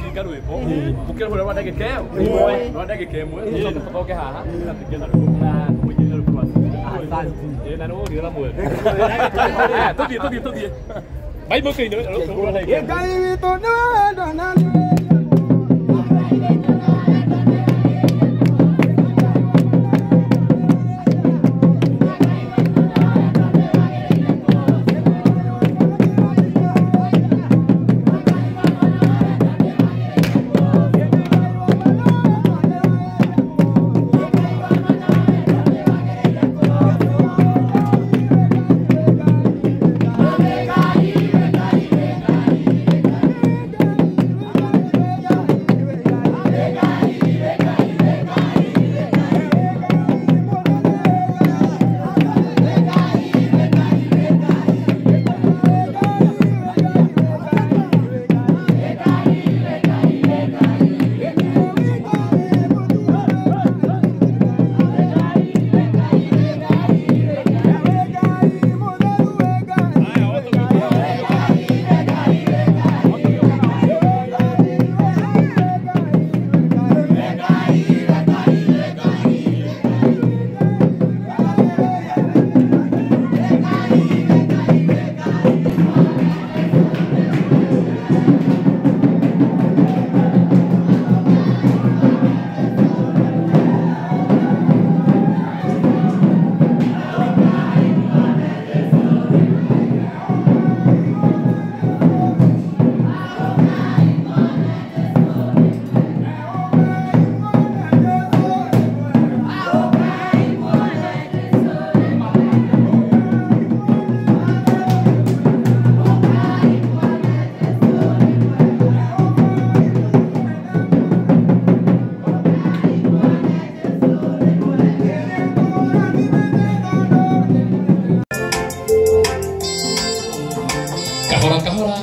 Kũringa rwĩmbo mũkĩrũhũra rwa ndagĩka ĩyo, rwa ndagĩka ĩmwe, tũcoke tũcoke haha na tũingĩre na rwĩmbo na tũmũingĩrie rwĩmbo rwa. Asante. Na nĩ wogire na mwega. Tũthiĩ tũthiĩ tũthiĩ. Bye mũkĩine rwĩmbo rwa ndagĩka ĩmwe. Ngai witũ nĩ wendo na nĩ. Kahora kahora.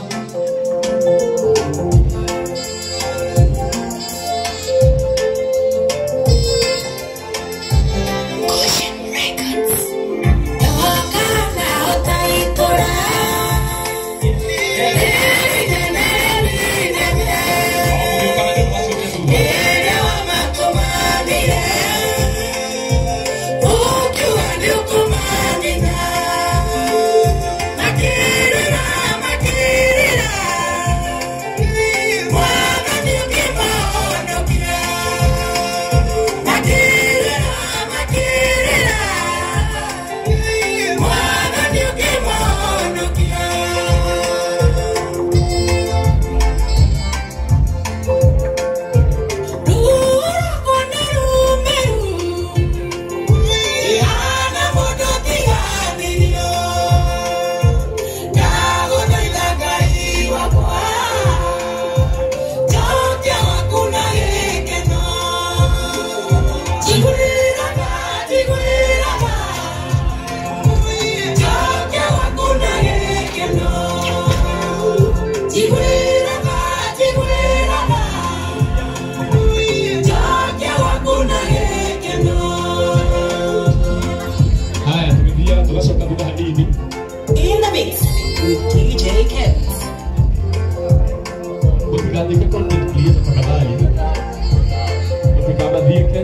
Haya, tũgĩthiaga tũgacoka thutha hanini. In the mix with DJ Kent. Mũtigathiĩke content creator tafadhali. Mũtikamathiĩke.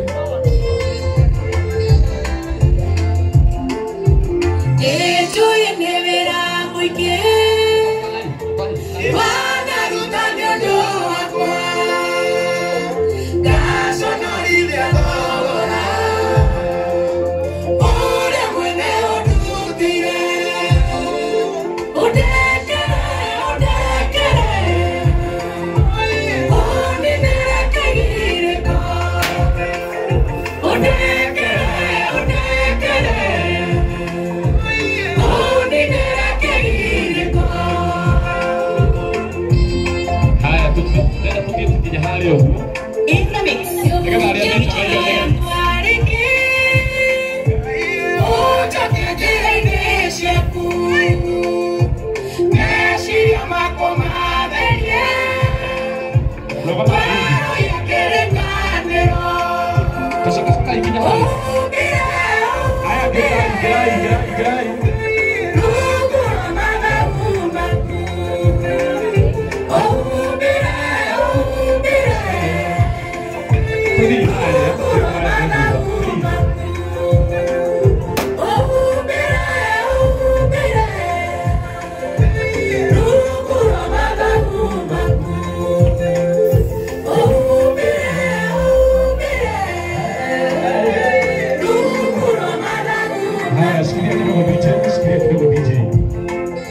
Haya, tũthiĩ tũthiĩ tũkinye harĩa ũguo. In the mix. Nĩgetha arĩa mena Rũgama Coka coka ikinya harĩa. Haya, ingĩrai, ingĩrai, ingĩrai, ingĩrai.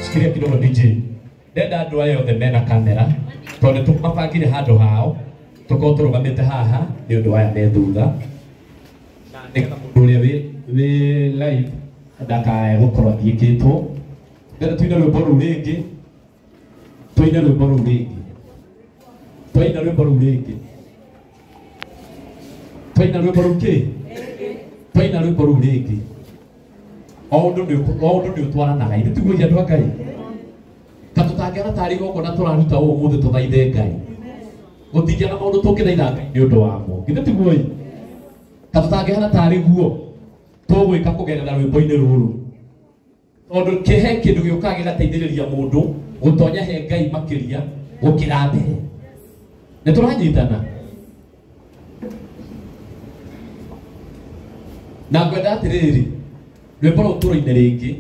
Shikilia kidogo DJ. Ndenda andũ aya othe mena kamera tondũ tũmabangire handũ hao tũkorwo tũrũgamĩte haha nĩ ũndũ aya me thutha na nĩgetha mũndũ ũrĩa wĩ live ndakae gũkorwo athiĩkĩtwo. Ndenda tũine rwĩmbo rũu rĩngĩ, tũine rwĩmbo rũu rĩngĩ, twaina rwĩmbo rũu rĩngĩ, twaina rwĩmbo rũu kĩ, twaina rwĩmbo rũu rĩngĩ. O ũndũ nĩ ũtwaranaga ithuĩ tiguo andũ a Ngai ta tũtangĩara tarĩ igongona tũraruta ũmũthĩ tũthaithe Ngai gũtingĩaga maũndũ tũngĩthaitha Ngai nĩ ũndũ wamo githĩ tiguo ĩ ta tũtangĩhana tarĩ guo tũgwĩka kũgerera rwĩmbo-inĩ rũrũ tondũ kĩhe kĩndũ gĩũkaga gĩgateithĩrĩria mũndũ gũtonya he Ngai makĩria gũkĩra mbere. Nĩ tũranyitana na ngwenda atĩrĩrĩ rwĩmbo rũu tũrũine rĩngĩ.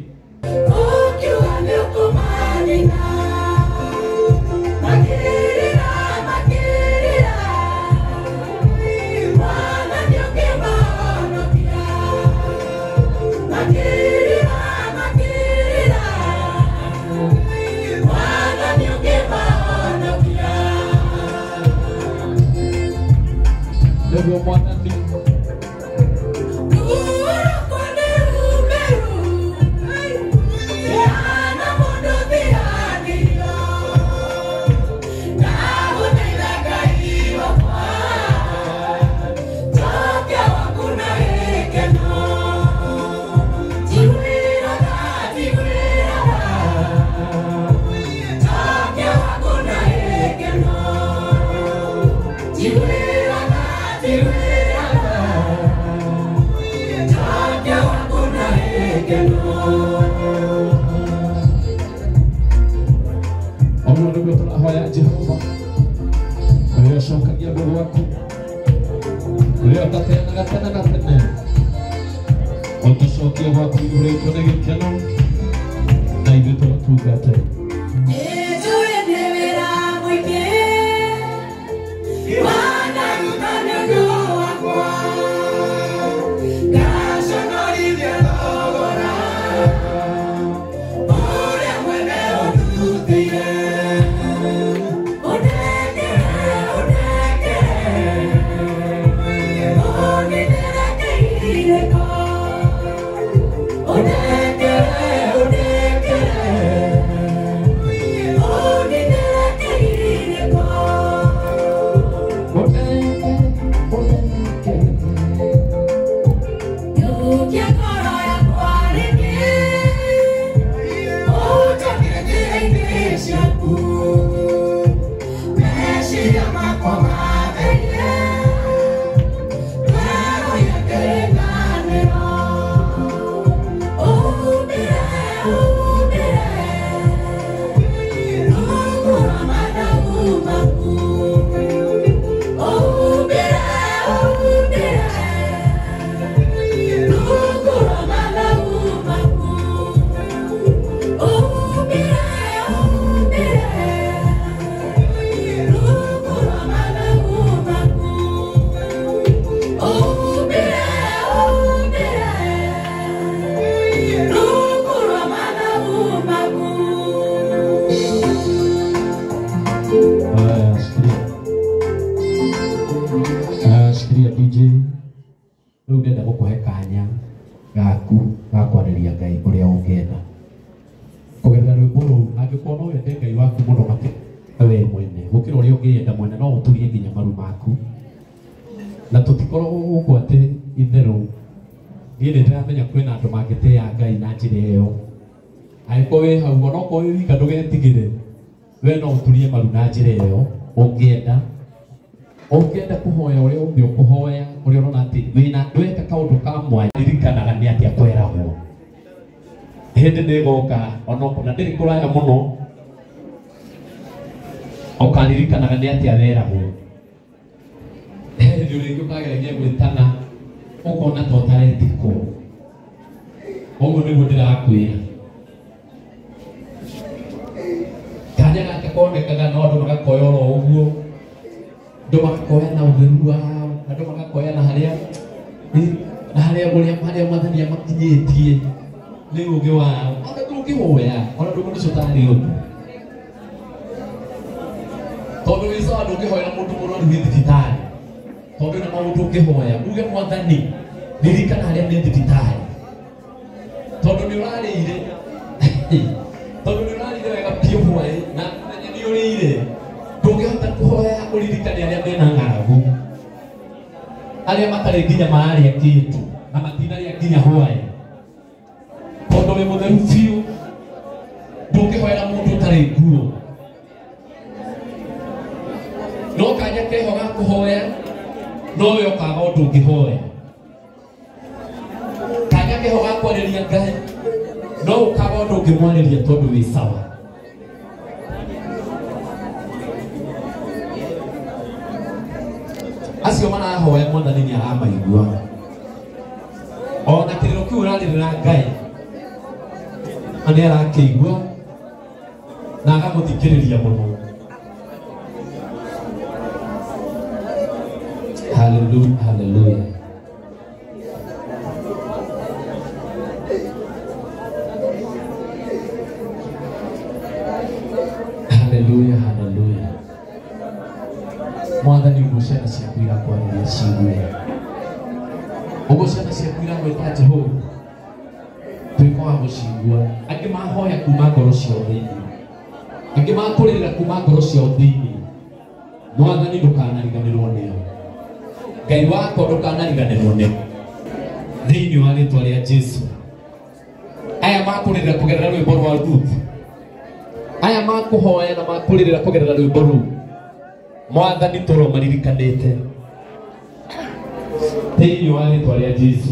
Ũngĩenda kũhoya ũrĩa ũngĩ ũkũhoya ũrĩa ũrona atĩ wĩna ndweka kaũndũ ka mwanya ririkanaga nĩ atĩa kweragwo hĩndĩ nĩ ĩgoka na ndĩrĩ kũraya mũno ũkaririkanaga nĩ atĩa weragwo. He hĩndĩ hĩndĩ rĩngĩ ũkageragia gwĩtana ũkona ta ũtaretĩkwo. Ũguo nĩguo ndĩrakwĩra. Kanya gaka konekaga no andũ magakoya oro ũguo, andũ magakoya na ũtheru wao, andũ magakoya na harĩa na harĩa ũrĩa harĩa Mwathani amakinyĩtie nĩ ũũgĩ wao. Ona ndũngĩhoya, ona ndũngĩona ũcio tarĩ ũndũ. Tondũ wĩ sawa ndũngĩhoera mũndũ mũrwaru wĩ thibitarĩ, tondũ na maũndũ ũngĩhoya uge Mwathani ririkana harĩa nĩ thibitarĩ, tondũ nĩ ũrarĩire tondũ nĩ ũrarĩire wega biũ hwaĩ na mũthenya nĩ ũrĩire, ndũngĩhota kũhoya ũririkane arĩa mena ng'aragu, arĩa matarĩ nginya mararĩa kĩndũ na matinarĩa nginya hwaĩ, tondũ wĩ mũtheru biũ. Ndũngĩhoera mũndũ ũtarĩ nguo. No kanya keho ga kũhoya no we ũkaga ũndũ ũngĩhoya. Kanya keho ga kwarĩria Ngai no ũkaga ũndũ ũngĩmwarĩria tondũ wĩ sawa. Acio marahoya Mwathani nĩ aramaigua. Ona kĩrĩro kĩu ũrarĩrĩra Ngai na nĩ arakĩigua na agagũthikĩrĩria mũno. Hallelujah, hallelujah. Hallelujah, hallelujah. Mwathani ũguo ciana ciaku irakwarĩria ciigue, ũguo ciana ciaku iragwĩta Jehova, tuĩka wa gũciigua. Angĩ mahoya kuma ngoro ciao thĩinĩ, angĩ makũrĩrĩra kuma ngoro ciao thĩinĩ. Mwathani ndũkanariganĩrwo nĩo, Ngai wakwa ndũkanariganĩrwo nĩo, thĩinĩ wa rĩtwa rĩa Jesu. Aya makũrĩrĩra kũgerera rwĩmbo rwa Ruth, aya makũhoya na makũrĩrĩra kũgerera rwĩmbo rũu, Mwathani tũro maririkanĩte thĩinĩ wa rĩtwa rĩa Jesu.